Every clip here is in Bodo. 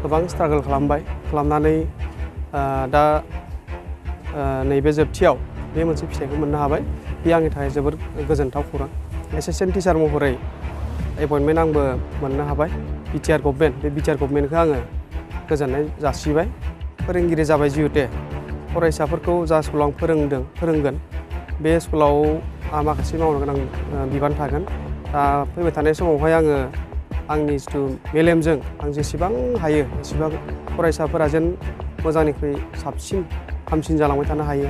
गोबां स्ट्रागल खालामनानै दा नैबे जोबथियाव बे मोनसे फिथाइखौ मोननो हाबाय। बे आंनि थाखाय जोबोर गोजोनथाव खौरां। एसिस्टेन्ट टिचार महरै एपइन्टमेन्ट आंबो मोननो हाबाय। बिटिआर गभर्नमेन्ट बे बिटिआर गभर्नमेन्टखौ आङो गोजोननाय जासिबाय। फोरोंगिरि जाबाय जिहुते फरायसाफोरखौ जा स्कुलाव आं फोरोंगोन बे स्कुलाव आंहा माखासे मावनो गोनां बिबान थागोन। दा फैबाय थानाय समावहाय आङो आंनि जिथु मेलेमजों आं जेसेबां हायो एसेबां फरायसाफोरा जेन मोजांनिख्रुइ साबसिन हामसिन जालांबाय थानो हायो,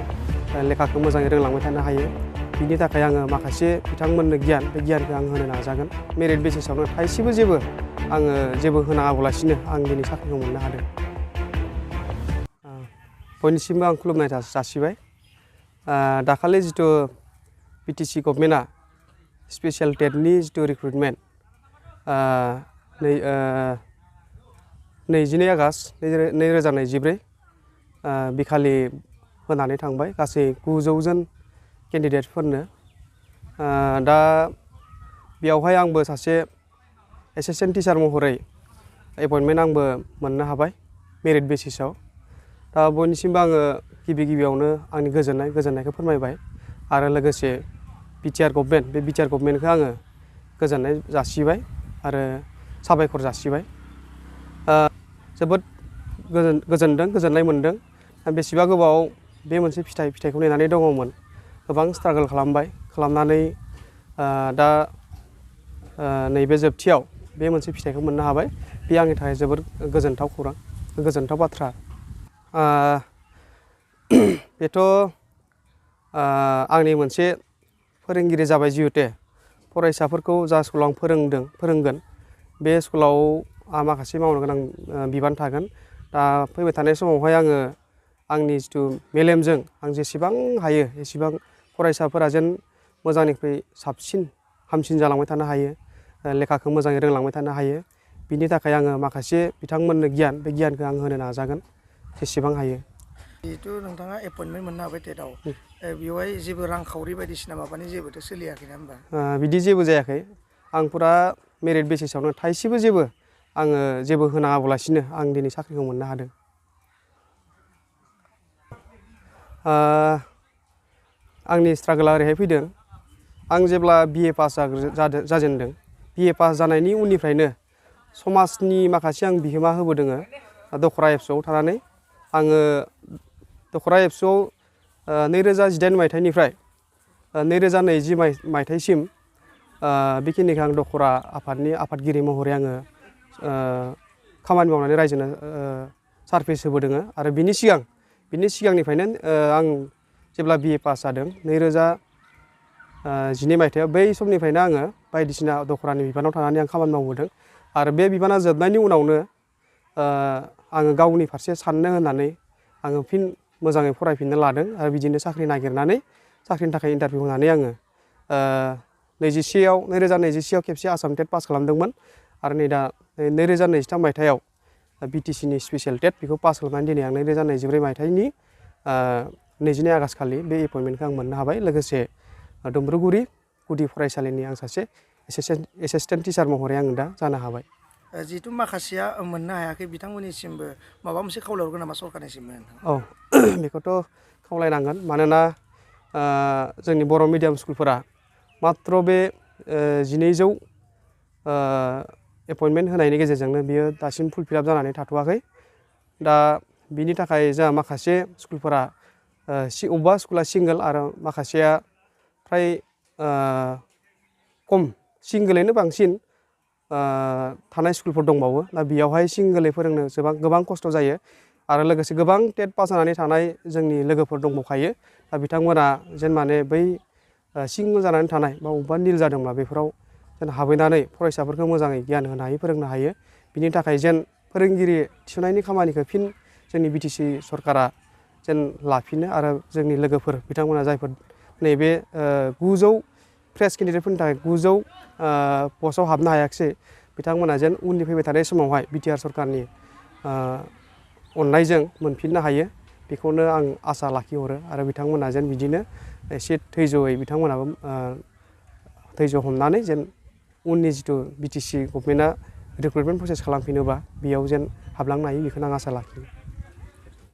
लेखाखौ मोजाङै रोंलांबाय थानो हायो। बिनि थाखाय आङो माखासे बिथांमोननो गियान, बे गियानखौ आं होनो नाजागोन। मेरिट बेसिसावनो थाइसेबो आङो जेबो होनाङालासिनो आं दिनै साख्रिखौ मोननो हादों। बयनिसिमबो आं खुलुमनाय जासिबाय। दाखालि जिथु बिटिसि गभर्नमेन्टआ स्पेसियेल टेटनि जिथु रिक्रुटमेन्ट 22 आगष्ट 2024 बिखालि होनानै थांबाय गासै 900 जन केन्डिडेटफोरनो। दा बेयावहाय आंबो सासे एसिस्टेन्ट टिचार महरै एपइन्टमेन्ट आंबो मोननो हाबाय मेरिट बेसिसाव। दा बयनिसिमबो आङो गिबियावनो आंनि गोजोननायखौ फोरमायबाय आरो लोगोसे बिटिआर गभर्नमेन्ट बे बिटिआर गभर्नमेन्टखौ आङो गोजोननाय जासिबाय आरो साबायखर जासिबाय। जोबोद गोजोननाय मोन्दों। बेसेबा गोबाव बे मोनसे फिथाइखौ नेनानै दङमोन। गोबां स्ट्रागल खालामनानै दा नैबे जोबथियाव बे मोनसे फिथाइखौ मोननो हाबाय। बे आंनि थाखाय जोबोर गोजोनथाव खौरां, गोजोनथाव बाथ्रा। बेथ' आंनि मोनसे फोरोंगिरि जाबाय जिहुते फरायसाफोरखौ जा स्कुलाव आं फोरोंगोन बे स्कुलाव आंहा माखासे मावनो गोनां बिबान थागोन। दा फैबाय थानाय समावहाय आङो आंनि जिथु मेलेमजों आं जेसेबां हायो एसेबां फरायसाफोरा जेन मोजांनिख्रुइ साबसिन हामसिन जालांबाय थानो हायो, लेखाखौ मोजाङै रोंलांबाय थानो हायो। बिनि थाखाय आङो माखासे बिथांमोननो गियान, बे गियानखौ आं होनो नाजागोन जेसेबां हायो। जिहेथु नोंथाङा एपइन्टमेन्ट मोननो हाबाय टेटआव, बेवहाय जेबो रांखावरि बायदिसिना माबानि जेबोथ' सोलियाखै ना होमबा? बिदि जेबो जायाखै। आं फुरा मेरिट बेसिसावनो थाइसेबो आङो जेबो होनाङालासिनो आं दिनै साख्रिखौ मोननो हादों। आंनि स्ट्रागोला ओरैहाय फैदों। आं जेब्ला बिए पास जाजेनदों, बिए पास जानायनि उननिफ्रायनो समाजनि माखासे आं बिहोमा होबोदों। दखरा एबसुआव थानानै आङो दखरा एबसुआव 2018 मायथाइनिफ्राय 2020 मायथाइसिम बेखिनिखौ आं दखरा आफादनि आफादगिरि महरै आङो खामानि मावनानै रायजोनो सार्भिस होबोदों। आरो बिनि सिगांनिफ्रायनो आं जेब्ला बिए पास जादों 2012 मायथाइयाव, बै समनिफ्रायनो आङो बायदिसिना दखरानि बिबानाव थानानै आं खामानि मावबोदों। आरो बे बिबाना जोबनायनि उनावनो आङो गावनि फारसे साननो होननानै आङो फिन मोजाङै फरायफिननो लादों आरो बिदिनो साख्रि नागिरनानै साख्रिनि थाखाय इन्टारभिउ होनानै आङो 2021आव खेबसे आसाम टेट पास खालामदोंमोन आरो नै दा 2023 मायथाइयाव बिटिसिनि स्पेसियेल टेट बेखौ पास खालामनानै दिनै आं 2024 मायथाइनि 22 आगष्ट खालि बे एपइन्टमेन्टखौ आं मोननो हाबाय। लोगोसे दुम्ब्रुगुरि गुदि फरायसालिनि आं सासे एसिस्टेन्ट टिचार महरै आं दा जानो हाबाय। जिहेथु माखासेया मोननो हायाखै, बिथांमोननिसिमबो माबा मोनसे खावलायहरगोन नामा सरकारनिसिमबो? औ, बेखौथ' खावलायनांगोन। मानोना जोंनि बर' मिडियाम स्कुलफोरा मात्र बे 1200 एपइन्टमेन्ट होनायनि गेजेरजोंनो बियो दासिम फुलफिलाप जानानै थाथ'वाखै। दा बिनि थाखाय जोंहा माखासे स्कुलफोरा अबेबा स्कुला सिंगोल आरो माखासेया फ्राय खम, सिंगोलैनो बांसिन थानाय स्कुलफोर दंबावो। दा बेयावहाय सिंगोलै फोरोंनो गोबां खस्थ' जायो। आरो लोगोसे गोबां टेट पास जानानै थानाय जोंनि लोगोफोर दंबावखायो। दा बिथांमोना जेन माने बै सिंगोल जानानै थानाय बा अबेबा निल जादोंब्ला बेफोराव जेन हाबहैनानै फरायसाफोरखौ मोजाङै गियान होनो हायो, फोरोंनो हायो। बिनि थाखाय जेन फोरोंगिरि थिसननायनि खामानिखौ फिन जोंनि बिटिसि सरकारा जेन लाफिनो आरो जोंनि लोगोफोर बिथांमोना जायफोर नैबे 900 फ्रेस केन्डिडेटफोरनि थाखाय 900 पस्टआव हाबनो हायाखिसै, बिथांमोना जेन उननि फैबाय थानाय समावहाय बिटिआर सरकारनि अननायजों मोनफिननो हायो, बेखौनो आं आसा लाखिहरो। आरो बिथांमोना जेन बिदिनो एसे धैज'यै बिथांमोनाबो धैज' हमनानै जेन उननि जिथु बिटिसि गभर्नमेन्टआ रिक्रुटमेन्ट प्रसेस खालामफिनोबा बेयाव जेन हाबलांनो हायो बेखौनो आं आसा लाखियो।